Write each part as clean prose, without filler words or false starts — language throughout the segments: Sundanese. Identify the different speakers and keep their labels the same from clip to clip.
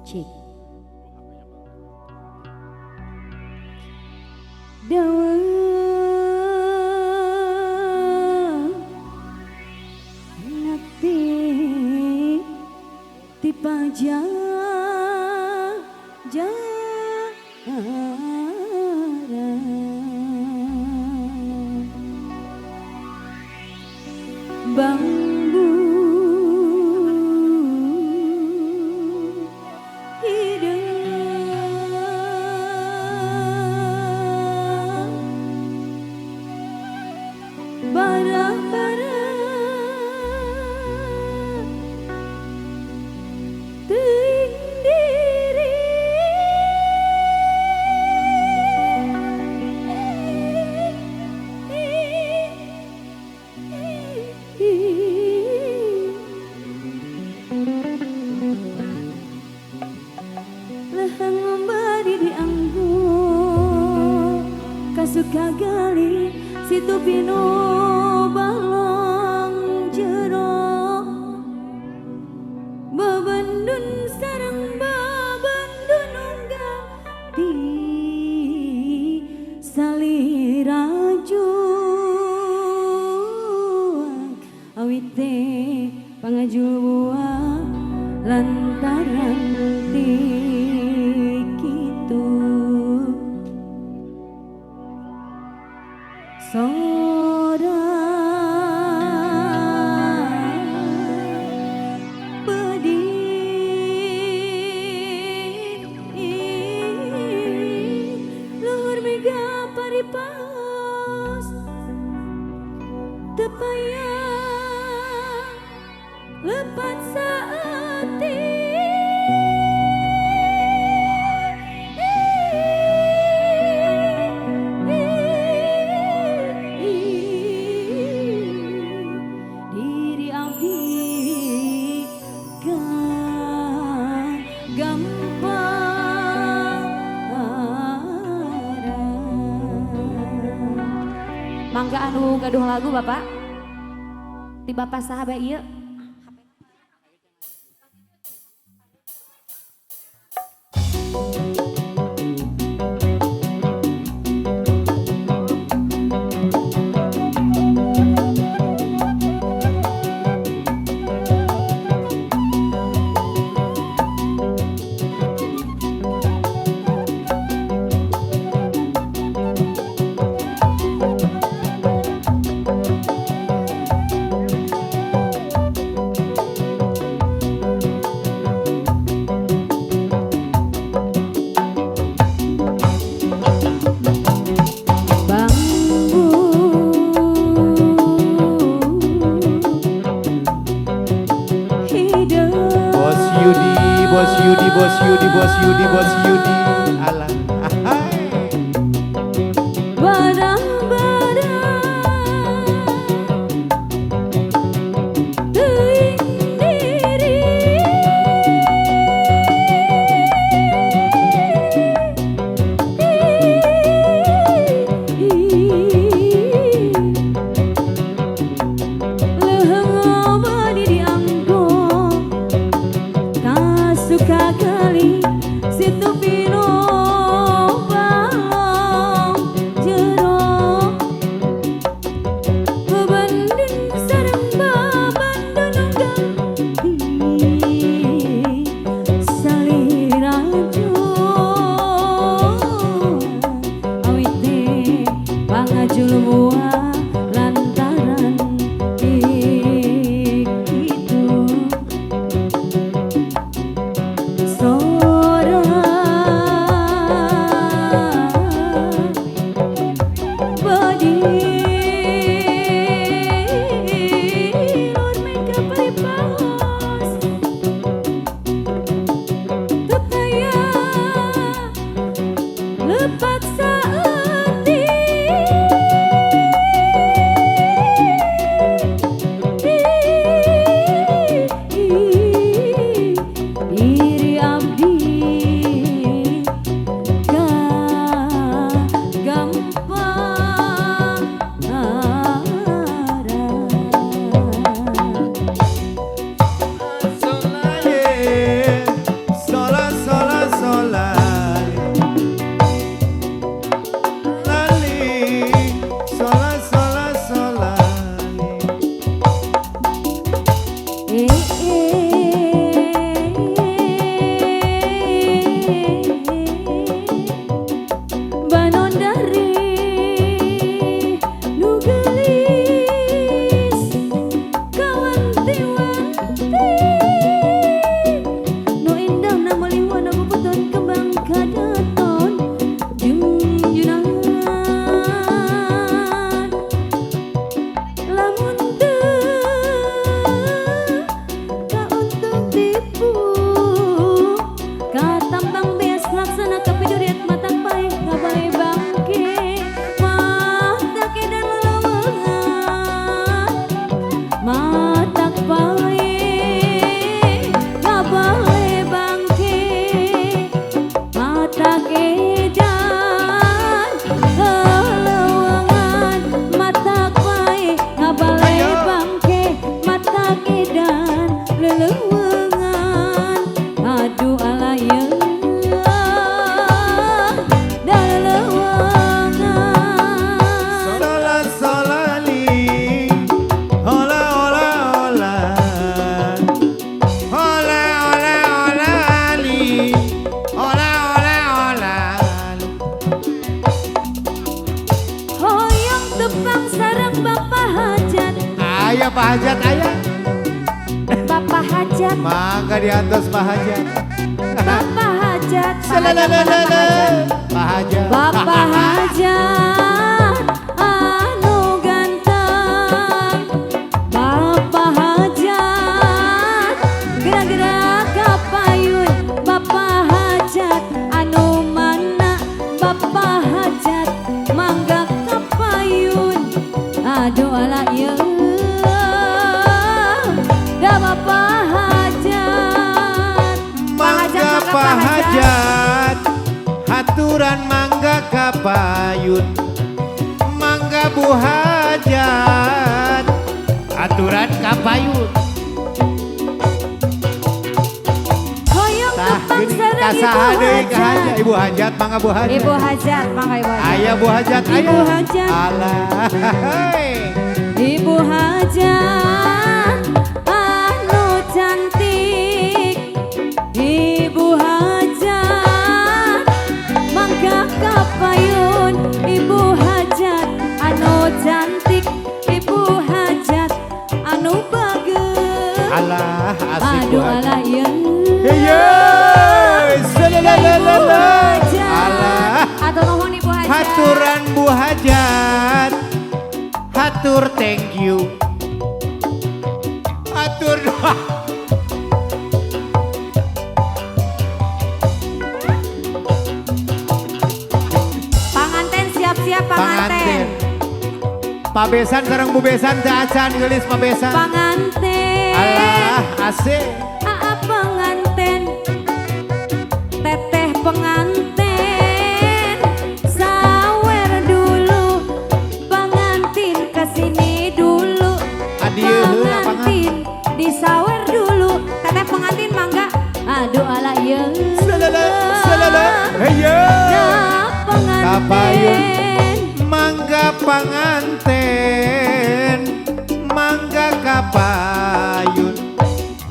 Speaker 1: Cik. Dawa nakti ti pajajaran bambu hideung bara-bara teuing diri leheng badi dianggo kasuka gali situ pinu balong jero bebendun sareng bebendun unggal di salirajuang awite pangajul buah lantaran ti kitu sora pedih luhur mega paripaos tepaya lepat saeutik. Diri abdi gamparan. Mangga anu gaduh lagu Bapak. Ti Bapak saha bae ieu?
Speaker 2: Bos Yudi, Bos Yudi, Bos Yudi, Bos Yudi, Bos Yudi. Alah.
Speaker 1: Barang-barang teuing diri leuheung badi dianggo kasuka kali situ pinu balong jero bebendun sareng babandun unggal di salirajuang awite pangajul buah lantaran kitu sora badi lur mega paripaos tepaya lepat saeutik diri abdi gamparan.
Speaker 2: Solaye, sola
Speaker 1: Nondari nu geulis kawanti-wanti nu indahna meuli wana bubuton kembang kadaton junjunan lamun teu kauntung tipu katambang beas laksana kapiduriat mata paeh ngabale bangke matak edan lelewengan matak paeh ngabale bangke matak edan lelewengan matak paeh ngabale bangke matak edan lelewengan aduh alayeun lelewengan.
Speaker 2: Salat salali hola hola hola hola hola hola ali hola hola hola.
Speaker 1: Hoyong tepang sareng Bapak Hajat.
Speaker 2: Aya Pak Hajat aya.
Speaker 1: Bapak Hajat.
Speaker 2: Mangga diantos Pak Hajat.
Speaker 1: Bapak Hajat.
Speaker 2: Selalalala Pak Hajat.
Speaker 1: Bapak Hajat anu ganteng. Bapak Hajat gerak-gerak kapayun. Bapak Hajat anu mana. Bapak Hajat mangga kapayun. Aduh ala ieu da Bapak Hajat.
Speaker 2: Mangga Pak Hajat haturan mangga kapayun. Mangga Bu Hajat aturan kapayun.
Speaker 1: Hoyong
Speaker 2: Tah
Speaker 1: tepang
Speaker 2: geuning
Speaker 1: sareng Ibu
Speaker 2: kasaha deui ka
Speaker 1: Hajat.
Speaker 2: Hajat. Ibu Hajat mangga Bu Hajat.
Speaker 1: Ibu Hajat mangga Ibu Hajat.
Speaker 2: Aya Bu Hajat aya.
Speaker 1: Ibu Hajat.
Speaker 2: Alah. Hei.
Speaker 1: Ibu Hajat anu cantik. Ibu Hajat mangga kapayun. Ibu Hajat anu cantik. Ibu Hajat anu bagus.
Speaker 2: Alah asik Bu
Speaker 1: Aduh
Speaker 2: Hajat.
Speaker 1: alah ieu.
Speaker 2: Hei,
Speaker 1: Ibu
Speaker 2: selalalala.
Speaker 1: Hajat.
Speaker 2: Alah.
Speaker 1: Atur nuhun Ibu Hajat.
Speaker 2: Haturan Bu Hajat. Hatur thank you. Hatur doa.
Speaker 1: Panganten siap-siap panganten.
Speaker 2: Panganten. Pabesan sareng Bu Besan teu acan geulis pabesan.
Speaker 1: Panganten.
Speaker 2: Alah asik.
Speaker 1: Aa penganten. Teteh penganten. Sawer dulu. Pengantin kesini dulu.
Speaker 2: Adieu heula
Speaker 1: Pengantin disawer dulu. Teteh pengantin mangga. Aduh ala ieu.
Speaker 2: Selala selala. Heyo.
Speaker 1: Nah,
Speaker 2: Kapayun.
Speaker 1: penganten.
Speaker 2: Mangga panganten. Mangga kapayun.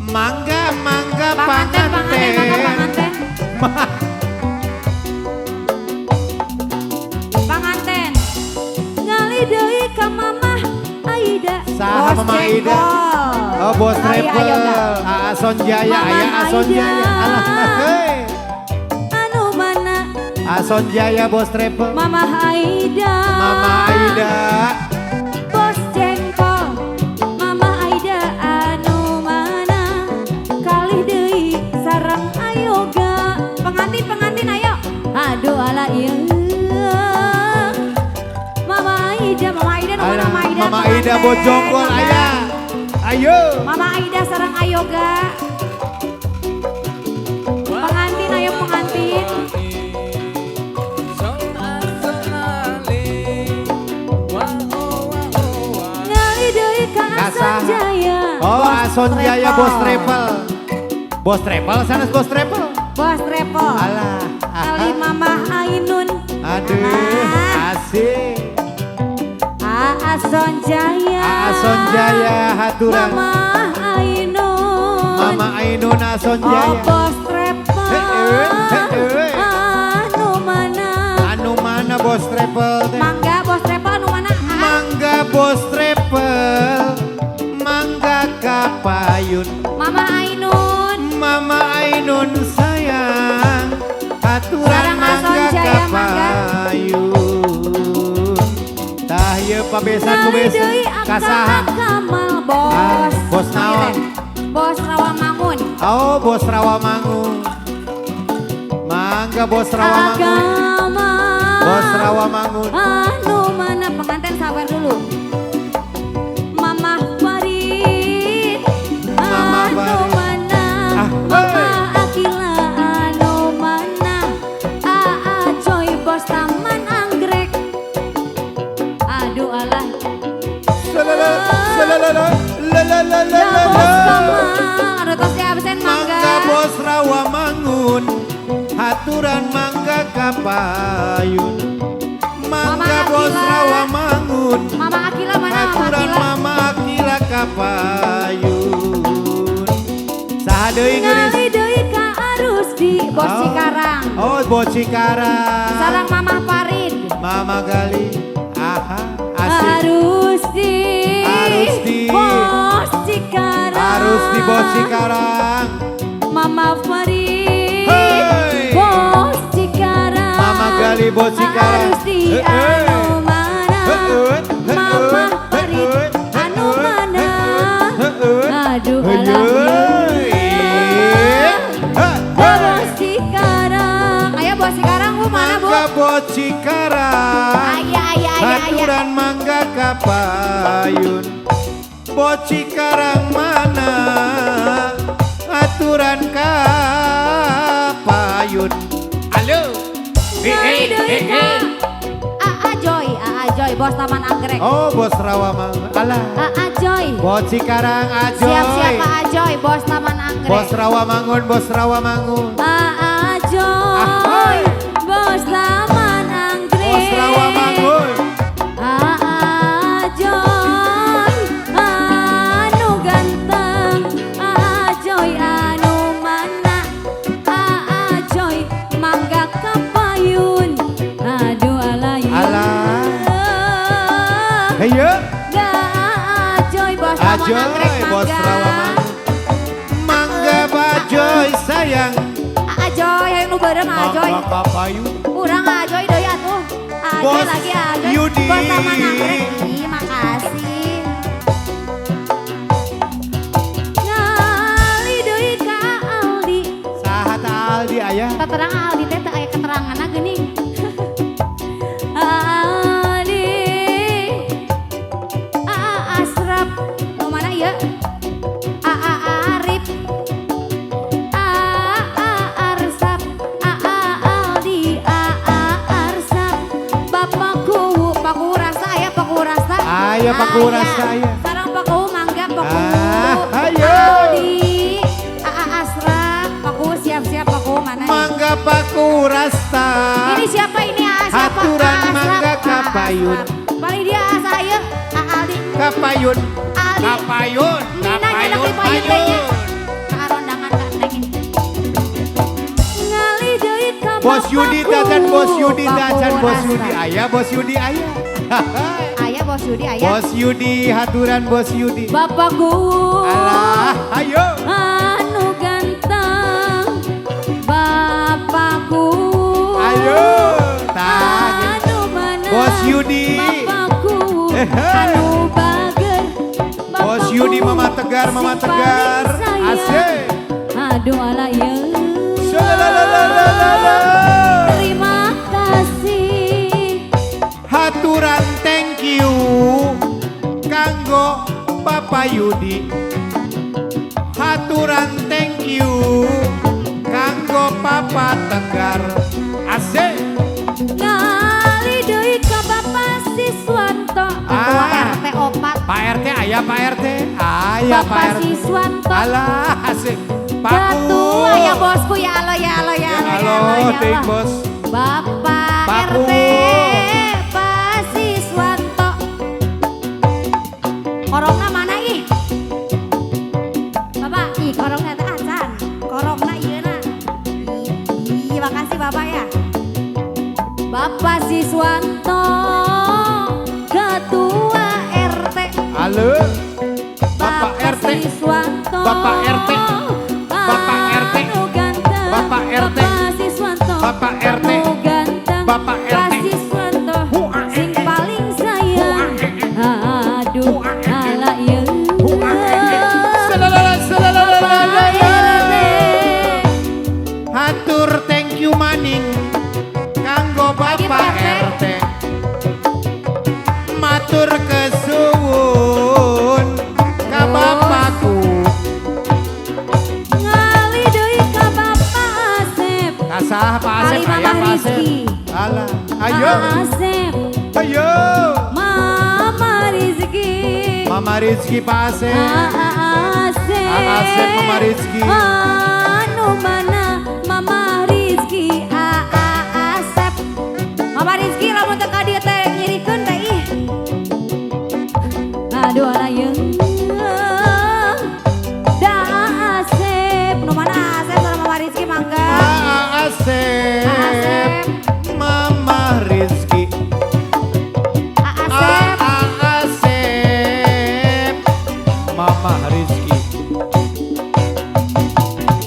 Speaker 2: Mangga mangga
Speaker 1: Panganten, panganten, mangga
Speaker 2: panganten.
Speaker 1: panganten. Panganten. Ngali deui ka Mamah Aida.
Speaker 2: Saha
Speaker 1: Bos
Speaker 2: Mama Aida?
Speaker 1: Jengkol.
Speaker 2: Oh bos
Speaker 1: Ari
Speaker 2: travel.
Speaker 1: Ayoga.
Speaker 2: Aa Sonjaya,
Speaker 1: Mama
Speaker 2: aya Ason
Speaker 1: Aida.
Speaker 2: Jaya. Alah, hei.
Speaker 1: Anu mana?
Speaker 2: Ason Jaya bos travel.
Speaker 1: Mamah Aida.
Speaker 2: Mama Aida.
Speaker 1: Bos Jengkol. Mama Aida anu mana? Kalih deui sareng Ayoga. Pengantin pengantin ayo. Aduh ala ieu. Mama Aida, Mama Aida nu mana
Speaker 2: Alah,
Speaker 1: Mama Aida?
Speaker 2: Mama Aida
Speaker 1: penganten.
Speaker 2: bos jonggol
Speaker 1: Mangga.
Speaker 2: aya. Ayo.
Speaker 1: Mama Aida sareng Ayoga. Pengantin ayo pengantin. Ngali deui ka Ason
Speaker 2: Kasaha.
Speaker 1: Jaya.
Speaker 2: Oh,
Speaker 1: Bos
Speaker 2: Ason Jaya bos travel. Bos travel sanes bos travel.
Speaker 1: Bos travel.
Speaker 2: Alah.
Speaker 1: Kali Mama Ainun.
Speaker 2: Aduh,
Speaker 1: Alah.
Speaker 2: asik.
Speaker 1: Aa Sonjaya.
Speaker 2: Aa Sonjaya haturan.
Speaker 1: Mama Ainun.
Speaker 2: Mama Ainun Aa
Speaker 1: Oh
Speaker 2: Sonjaya.
Speaker 1: bos travel.
Speaker 2: Heeh, heeh.
Speaker 1: Anu mana?
Speaker 2: Anu mana bos Bos Travel teh.
Speaker 1: Mangga Bos Travel anu mana?
Speaker 2: Mangga Bos Travel, mangga kapayun.
Speaker 1: Mama Ainun.
Speaker 2: Mama Ainun sayang, aturan mangga kapayun. Tah ieu pabesan kubesan kasaha?
Speaker 1: Kamal bos.
Speaker 2: Bos naon?
Speaker 1: Bos Rawamangun.
Speaker 2: Oh, Bos Rawamangun. Mangga Bos Rawamangun. Bos Rawamangun.
Speaker 1: Anu mana pengantin sabar dulu. Mama Farid.
Speaker 2: Mama
Speaker 1: anu mana? Mama Akila anu mana? Aa Joy Bos Taman Anggrek. Aduh alah. Bos Kamal. Aduh tos absen mangga.
Speaker 2: Mangga Bos Rawamangun. Aturan mangga kapayun. Mangga Bos Rawamangun.
Speaker 1: Mama Akila mana?
Speaker 2: Aturan Mama Akila kapayun. Saha deui geulis?
Speaker 1: Ngali deui ka Arusdi Bos Cikarang.
Speaker 2: Oh, Bos Cikarang.
Speaker 1: Sareng Mama Farid.
Speaker 2: Mama Gali. Aha, asik.
Speaker 1: Arusdi.
Speaker 2: Arusdi.
Speaker 1: Bos Cikarang.
Speaker 2: Arusdi Bos Cikarang.
Speaker 1: Mama Farid.
Speaker 2: Hey.
Speaker 1: Bos Cikarang.
Speaker 2: Mama Gali Bos Cikarang.
Speaker 1: Arusdi anu mana? Mama Farid anu mana? Aduh alah. Bos Cikarang. Ayo Bos Cikarang bu mana bu?
Speaker 2: Mangga Bos Cikarang.
Speaker 1: Aya aya aya.
Speaker 2: Aturan mangga kapayun. Bos Cikarang mana? Aturan kapayun. Halo.
Speaker 1: Aa Joy, Aa Joy, Bos Taman Anggrek.
Speaker 2: Oh, Bos Rawamangun. Alah.
Speaker 1: Aa Joy.
Speaker 2: Bos Cikarang Ajoy.
Speaker 1: Siap-siap Aa Joy, Bos Taman Anggrek.
Speaker 2: Bos Rawamangun, Bos Rawamangun.
Speaker 1: Aa Joy, Bos Taman Anggrek.
Speaker 2: Bos Rawamangun.
Speaker 1: Aa Joy, anu ganteng. Aa Joy, anu mana? Aa Joy, mangga kapayun. Aduh alayun.
Speaker 2: Alah. Heyo.
Speaker 1: Aa Joy, Bos Taman Anggrek
Speaker 2: Bos
Speaker 1: mangga.
Speaker 2: Rawamangun. Mangga Bajoy sayang.
Speaker 1: Aa Joy, ayo nu bareng Aa Joy.
Speaker 2: Mangga kapayun.
Speaker 1: Urang Aa Joy deui atuh. Aa Joy
Speaker 2: Bos
Speaker 1: lagi Aa Joy.
Speaker 2: Yudi.
Speaker 1: Bos Taman Anggrek. Ih, makasih. Ngali deui ka Aldi.
Speaker 2: Saha ta Aldi aya?
Speaker 1: Katerang Aldi teh teu aya keteranganna geuning. Aldi. Aa Asraf. Nu mana ieu? Aa Arif. Aa Arsap. Aa Aldi. Aa Arsap. Bapakku, Paku Rasta aya Paku Rasta.
Speaker 2: Aya Paku Rasta aya.
Speaker 1: Sareng Paku mangga Paku.
Speaker 2: Ayo.
Speaker 1: Aldi. Aa Asraf. Paku siap-siap Paku mana?
Speaker 2: Mangga Paku Rasta.
Speaker 1: Ini siapa ini Aa siapa?
Speaker 2: Aturan
Speaker 1: Aa
Speaker 2: mangga kapayun.
Speaker 1: Paling dia Aa saya, Aa Aldi.
Speaker 2: Kapayun.
Speaker 1: Aldi.
Speaker 2: Kapayun.
Speaker 1: Mina nyenek di payun teh nya. Karondangan ka neng. Ngali deui ka
Speaker 2: Bos Yudi tacan Bos Yudi tacan Bos
Speaker 1: Rasta.
Speaker 2: Yudi aya Bos Yudi aya.
Speaker 1: Aya Bos Yudi aya.
Speaker 2: Bos Yudi haturan Bos Yudi.
Speaker 1: Bapakku.
Speaker 2: Alah, ayo.
Speaker 1: Anu ganteng. Bapakku.
Speaker 2: Ayo. Tah.
Speaker 1: Anu mana?
Speaker 2: Bos Yudi.
Speaker 1: Bapakku. Anu bager.
Speaker 2: Bos Yudi Mama Tegar, Mama Tegar. Asik.
Speaker 1: Aduh alah ya.
Speaker 2: Shalalalalala.
Speaker 1: Terima kasih.
Speaker 2: Haturan thank you kanggo Bapak Yudi. Haturan thank you kanggo Papa Tegar. Asik.
Speaker 1: Ngali deui ka Bapak Siswanto. Ketua RT 4.
Speaker 2: Pak RT aya Pak RT. Aya Pak
Speaker 1: Bapak
Speaker 2: RT.
Speaker 1: Siswanto.
Speaker 2: Alah asik.
Speaker 1: Ketua ya bosku ya Allah ya Allah ya Allah ya Allah ya
Speaker 2: thank
Speaker 1: Allah.
Speaker 2: Bos.
Speaker 1: Bapak
Speaker 2: Paku.
Speaker 1: RT Pak Siswanto. Korongna mana ih? Bapak, ih korongna teh acan. Korongna ieu na. Ih, makasih Bapak ya. Bapak Bapak Siswanto Ketua RT.
Speaker 2: Halo Bapak RT.
Speaker 1: Siswanto.
Speaker 2: Bapak RT. Bapak RT. Bapak RT.
Speaker 1: Bapak Siswanto.
Speaker 2: Bapak RT. Bapak RT.
Speaker 1: Pak Siswanto sing paling sayang. Aduh ala ieu.
Speaker 2: Hatur thank you maning kanggo Bapak RT. Matur kesuwun ka bapakku.
Speaker 1: Ngali deui ka Bapak Asep.
Speaker 2: Kasah Pak Asep,
Speaker 1: Kali
Speaker 2: aya
Speaker 1: Mama
Speaker 2: Pak Asep.
Speaker 1: Rizky.
Speaker 2: Alah, ayo.
Speaker 1: Asep.
Speaker 2: Ayo.
Speaker 1: Mama Rizky.
Speaker 2: Mama Rizky Pak Asep.
Speaker 1: Asep.
Speaker 2: Asep Mama Rizky.
Speaker 1: Anu mana Mama Rizky Asep. Mama Rizky lamun teu ka dieu teh nyirikeun teh ih. Aduh alayeung. Da Asep, nu mana Asep sareng Mama Rizky mangga.
Speaker 2: Asep.
Speaker 1: Asep.
Speaker 2: Mama Rizky.
Speaker 1: Asep.
Speaker 2: Asep. Mama Rizky.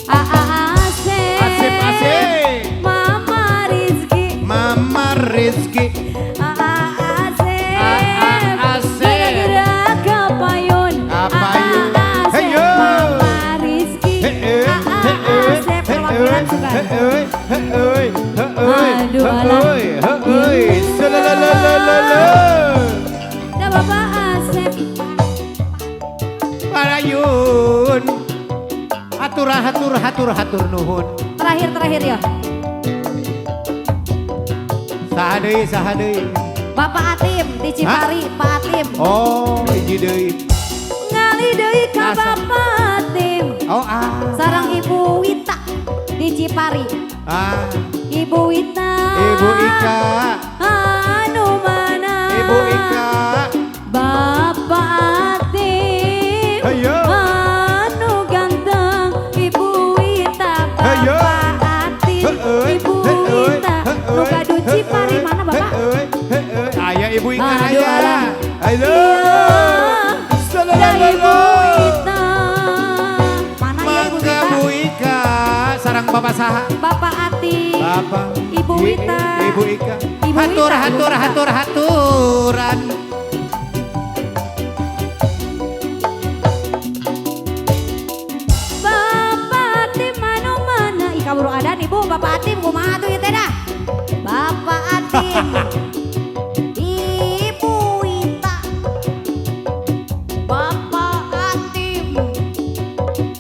Speaker 1: Asep.
Speaker 2: Asep Asep.
Speaker 1: Mama Rizky.
Speaker 2: Mama Rizky.
Speaker 1: Asep.
Speaker 2: Asep.
Speaker 1: Gerak kapayun.
Speaker 2: Kapayun.
Speaker 1: Asep.
Speaker 2: Heyo.
Speaker 1: Mama Rizky. Asep. Perwakilan suka. Aduh, alah. Da Bapak Asep.
Speaker 2: Parayun. Hatur hatur hatur hatur nuhun.
Speaker 1: Terakhir ya.
Speaker 2: Saha deui saha deui.
Speaker 1: Bapak Atim di Cipari, Pak Atim.
Speaker 2: Oh, hiji deui.
Speaker 1: Ngali deui ka
Speaker 2: Asa.
Speaker 1: Bapak Atim.
Speaker 2: Oh ah.
Speaker 1: Sareng Ibu Wita di Cipari.
Speaker 2: Ah,
Speaker 1: Ibu Wita.
Speaker 2: Ibu Ika.
Speaker 1: Anu mana?
Speaker 2: Ibu Ika.
Speaker 1: Bapak Atim.
Speaker 2: Ayo.
Speaker 1: Anu ganteng Ibu Wita.
Speaker 2: Ayo.
Speaker 1: Bapak Atim. Ibu Wita. Nu gaduh Cipari mana Bapak?
Speaker 2: Aya Ibu Ika
Speaker 1: Aduh,
Speaker 2: aya.
Speaker 1: alah.
Speaker 2: Ayo.
Speaker 1: Ya Ibu Wita. Mana ya Ibu
Speaker 2: Mangga
Speaker 1: Wita?
Speaker 2: Bu Ika, sareng Bapak saha?
Speaker 1: Bapak Atim.
Speaker 2: Bapak.
Speaker 1: Ibu Wita.
Speaker 2: Ibu Ika.
Speaker 1: Ibu
Speaker 2: Hatur
Speaker 1: Wita,
Speaker 2: hatur
Speaker 1: Ibu Wita.
Speaker 2: hatur haturan.
Speaker 1: Bapak Atim anu mana? Ih kaburu adan Ibu, Bapak Atim kumaha tuh ieu teh dah? Bapak Atim. Ibu Wita. Bapak Atim.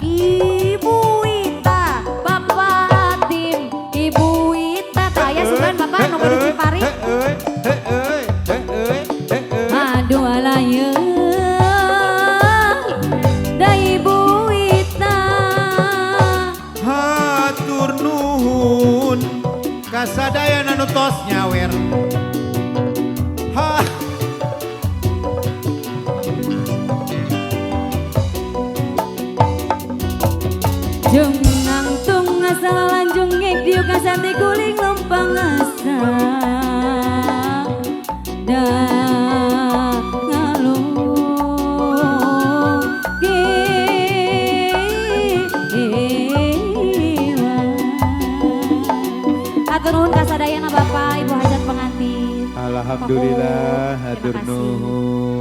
Speaker 1: Ibu Wita. Bapak Atim. Ibu Wita. Tah aya sugan Bapak nu gaduh Cipari. Aduh alayeung. Da Ibu Wita.
Speaker 2: Hatur nuhun kasadayana nu tos nyawer. Ha.
Speaker 1: Jung nangtung asal lanjung ngek diuk asanti kuling lompang asa da ngalung gewa. Hatur nuhun kasadayana Bapak Ibu hajat pengantin.
Speaker 2: Alhamdulillah
Speaker 1: Pak
Speaker 2: hatur
Speaker 1: Terima kasih.
Speaker 2: nuhun.